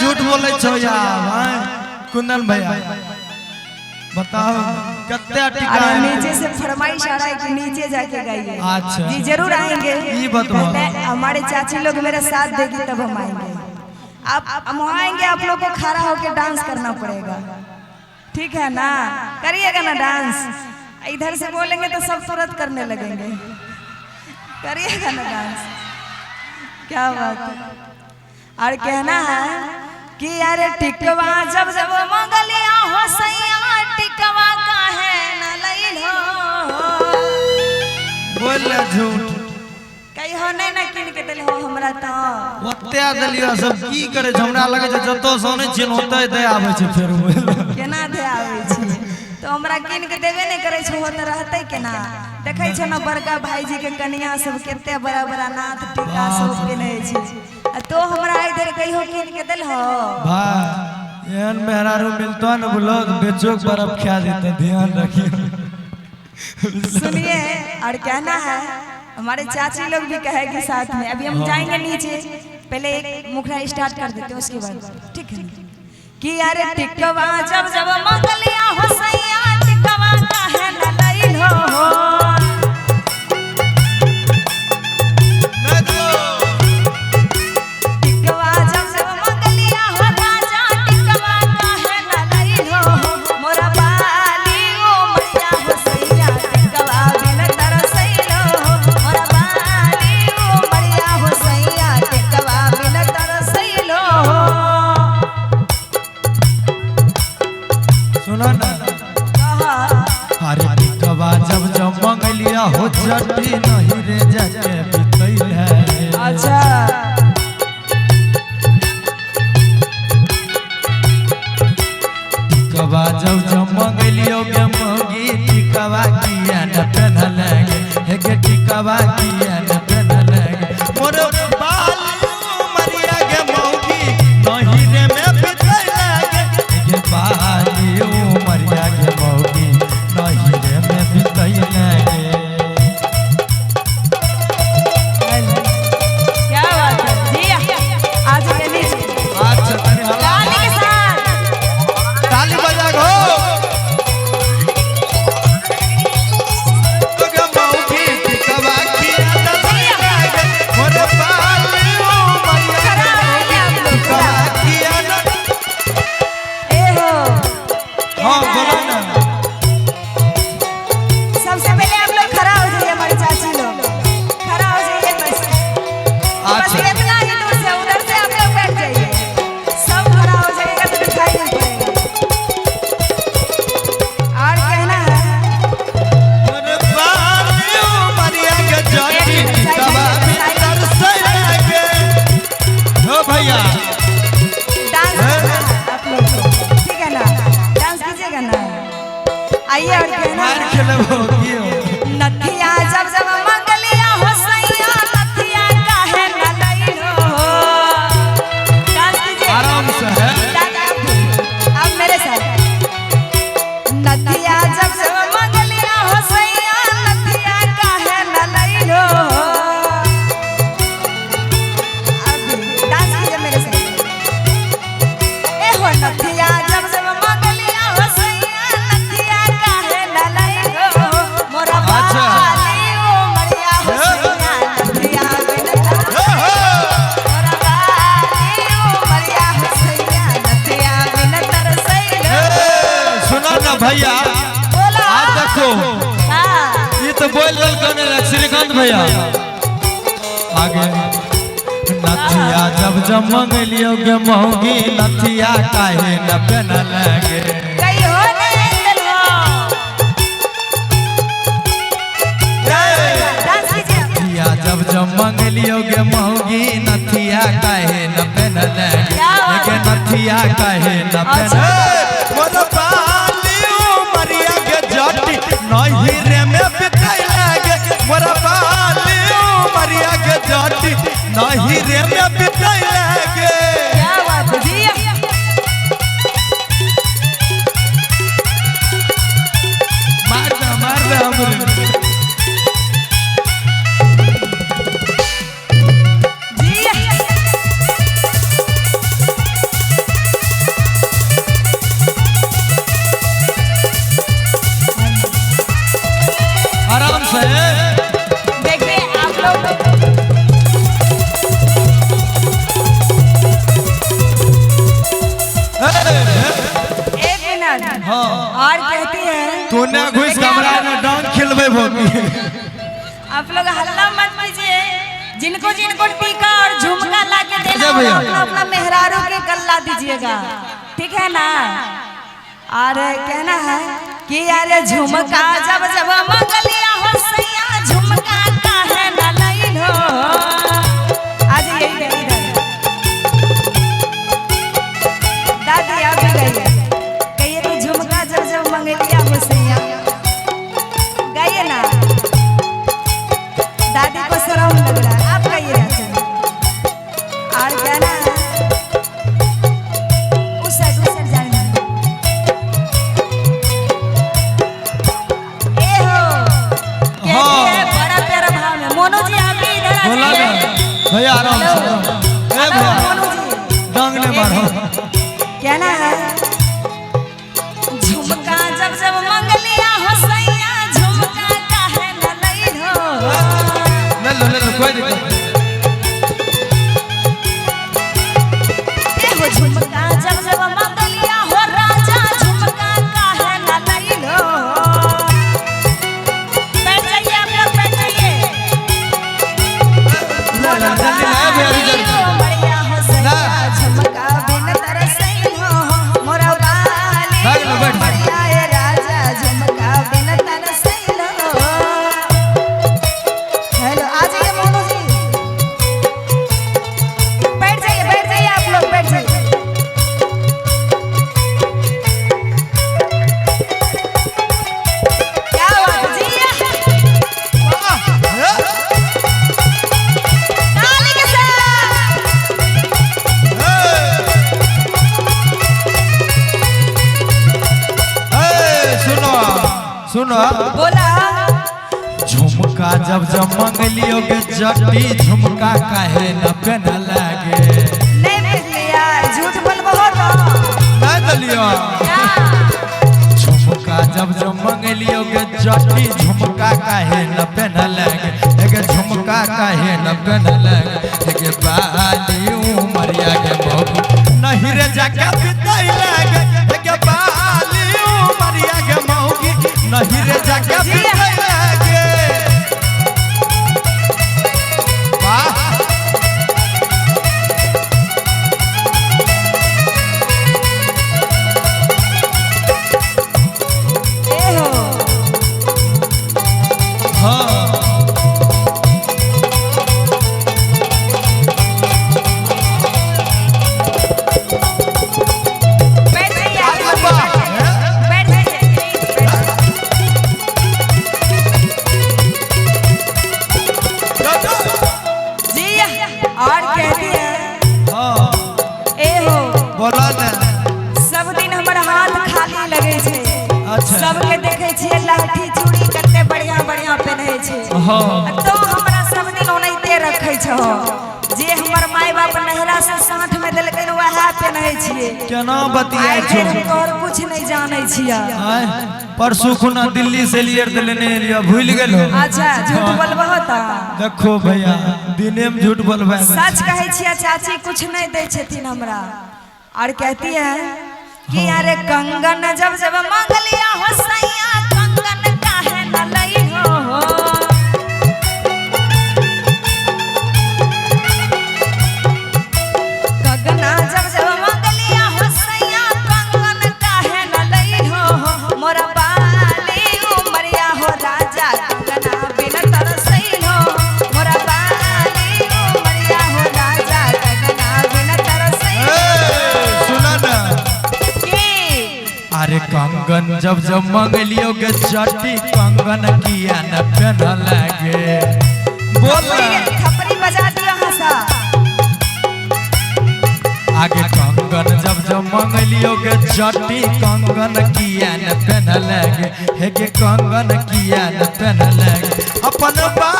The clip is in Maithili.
झूठ बोले छो यार कुंदन भैया, बताओ कत्ते टिका। अरे नीचे से फरमाइश आ रहा है कि नीचे जाके गाइए। अच्छा जी जरूर आएंगे। ये बताओ हमारे चाची लोग मेरा साथ देगी तब हम आएंगे। आप हम आएंगे, आप लोग को खड़ा होकर डांस करना पड़ेगा, ठीक है ना? करिएगा ना डांस? इधर से बोलेंगे तो सब तुरंत करने लगेंगे। करिएगा ना डांस? क्या बात है। और कहना है कि अरे टिकवा जब जब मंगलिया हो सैया, टिकवा काहे न लइल हो। बोल झूठ कही हो नहीं ना किन के दिल हो हमरा तो ओते दलियो सब की करे छै, हमरा लगे छै जतो सोने छिन ओते दे आबै छै, फेर केना दे आबै छै? तो हमरा किन के देबे नहीं करे छै, हो तो रहते केना? देखै छै ना बड़का भाईजी के कनिया सब कते बड़ा बड़ा नाथ टीका सब पिन्है छै, आ तो हमरा इधर कहियो किन के दिल हो। भाई एहन मेहरारू मिलतो न बोलो बेचो के बर्फ खा देते, ध्यान रखियो। सुनिए और कहना है हमारे चाची लोग भी कहेगी साथ में। अभी हम जाएंगे नीचे, पहले एक मुखड़ा स्टार्ट कर देते हैं उसके बाद, ठीक है? कि अरे टिकवा जब जब मंगलिया हो सैया, टिकवा काहे न लइल हो। टिकवा जब जब मंगलिया हो राजा, टिकवा काहे न लइल हो। मोरा बाली ओ मैया हो सैया, टिकवा बिन तरसैल हो। मोरा बाली ओ मरिया हो सैया, टिकवा बिन तरसैल हो। सुनो ना, अरे टिकवा जब जब मंगलिया हो जटी नहीं रे जाके बितैल है। अच्छा टिकवा जब जब मंगलियो के मोगी, टिकवा किया न पेन्हल गे, हे गे टिकवा किया न पेन्हल गे। मोर बाल मरिया गे मौगी नहीं रे में बितैल गे, हे गे बाली मरिया गे मौगी नहीं रे में बितैल गे। क्या बात है जी, आज के नीचे अच्छा तनी हला ताली के साथ ताली बजा गो। गे मौगी टिकवा किया न पेन्हल गे, मोर बाली मरिया खड़ा हो गया आप लोग। टिकवा किया न। ए हो हाँ बोलो ना। सबसे पहले आप लोग खड़ा हो जाइए, हमारे चाची लोग खड़ा हो जाइए। बस बस अच्छा इतना ही दूर से, उधर से आप लोग बैठ जाइए। सब खड़ा हो जाइएगा तो दिखाई नहीं पड़ेगा। और कहना है मोर बाली मरिया के जटी टिकवा बिन तरसैल गे। हो भैया डांस करना है आप लोग को, ठीक है ना? डांस कीजिएगा ना? आइए और कहना मार है खेलबो की हो। नथिया जब जब मंगलिया हो सैया, नथिया काहे न लइल हो। डांस कीजिए आराम से है। अब मेरे साथ। नथिया जब जब मंगलिया हो सैया, नथिया काहे न लइल हो। अब डांस कीजिए मेरे साथ। ए हो नथिया जब जब मंगलिया हो सैया, नथिया काहे न लइल हो। मोरा अच्छा। बाली ओ मरिया हो सैया, नथिया बिन हो हो। मोरा बाली ओ मरिया हो सैया, नथिया बिन तरसैल हो। ए, सुनो ना भैया, बोला आज देखो हाँ ये तो बोल रहा कौन है श्रीकांत भैया आगे। नथिया जब जब मंगलियो गे मौगी, नथिया काहे न पेन्हल गे। कहीं हो नहीं दिल हो। डांस कीजिए। नथिया जब जब मंगलियो गे मौगी, नथिया काहे न पेन्हल गे, गे नथिया काहे न पेन्हल। मोर बाली मरिया गे जटी नहीं रे में बितैल गे, मोर बाली मरिया गे जटी नहीं रे में बितैल गे। क्या बात है जी। मार दे हमरे। जी से। देखिए आप लोग एक मिनट। हाँ और कहती है तू ना घुस कमरा में डांग खिलबे भोगी। आप लोग हल्ला मत कीजिए। जिनको जिनको टीका और झुमका ला के देना भैया। अपना अपना मेहरारू के गल्ला दीजिएगा, ठीक है ना। और कहना है कि अरे झुमका जब जब मंगलिया हो सैया झुमका काहे न लइल हो। आज यही इधर दादी आप भी गाइए, कहिए तो झुमका जब जब मंगलिया हो सैया, गाइए ना। दादी को शर्म लग रहा है, आप गाइए ना। और कहना है उस साइड जाना ए हो। हाँ। कहती है बड़ा प्यारा भाव में। मोनू जी आप भी इधर आ बोला ना जाइए। भैया आराम से। ए भैया मोनू जी डांग ने मारो। कहना है झुमका जब जब मंगलिया हो सैया झुमका काहे न लइल हो। ले लो कोई दिक्कत नहीं। ए हो झुमका जब जब मंगलिया हो राजा झुमका काहे न लइल हो। बैठ जाइए आप लोग, बैठ जाइए। ले ले जल्दी ले भैया इधर। बढ़िया हो सैया झुमका बिन तरसई हो मोरा बाली। बैठ लो, बैठ। बढ़िया ए राजा झुमका बिन तरसई हो। हेलो आ जाइए मोनू जी, बैठ जाइए, बैठ जाइए आप लोग, बैठ जाइए। क्या बात जी, ताली के साथ। ए सुनो सुनो बोला झुमका जब जब मंगलियो के जटी झुमका काहे न पेन लागे। नहीं लिया झूठ बोलबो तो नहीं दलियो। झुमका जब जब मंगलियो के जटी झुमका काहे न पेन लागे। एगे झुमका काहे न पेन लागे। एगे बाली उमरिया के मौगी नहीं रे जाके बिताई लागे। एगे बाली उमरिया के मौगी नहीं रे जाके बिताई लागे। वाह ए हो। हाँ बैठ जाइए आप लोग, बैठ जाइए, बैठ जाइए। जी और कहती है हाँ ए हो बोला ना। सब दिन हमर हाथ खाली लगे छै। अच्छा। सबके देखे छियै लाठी चूड़ी कते बढ़िया बढ़िया पहने छै। हाँ तो हमरा सब दिन ओनाहिते रखे छो। जे हमर माय बाप नहरा से साठ में देलकै वएह पहने छियै। केना बतियाइ आइ छौ। धरि हम तोहर कुछ नहीं जानै छियै। आय परसू खुना दिल्ली से लिए तऽ लेने एलियो भूल गेलो। अच्छा झूठ बोलबहो तऽ देखो भैया दिने में झूठ बोलबै। सच कहै छियै चाची कुछ नहीं दै छथिन हमरा। और कहती है कि अरे कंगन जब जब मंगलिया हो सैया कंगन काहे न लई हो। कंगना जब जब मंगलिया हो सैया कंगन काहे न लई हो। मोरा बाली उमरिया हो राजा कंगना बिन तरसई हो। मोरा बाली उमरिया हो राजा कंगना बिन तरसई हो। सुना ना की अरे कंगन जब जब मंगलियो के चटी कंगन किया न पेन लागे। बोल थपड़ी बजा दियो हंसा। आगे कंगन जब जब मंगलियो के चटी कंगन किया न पेन लागे। हे के कंगन किया न पेन लागे। अपन बा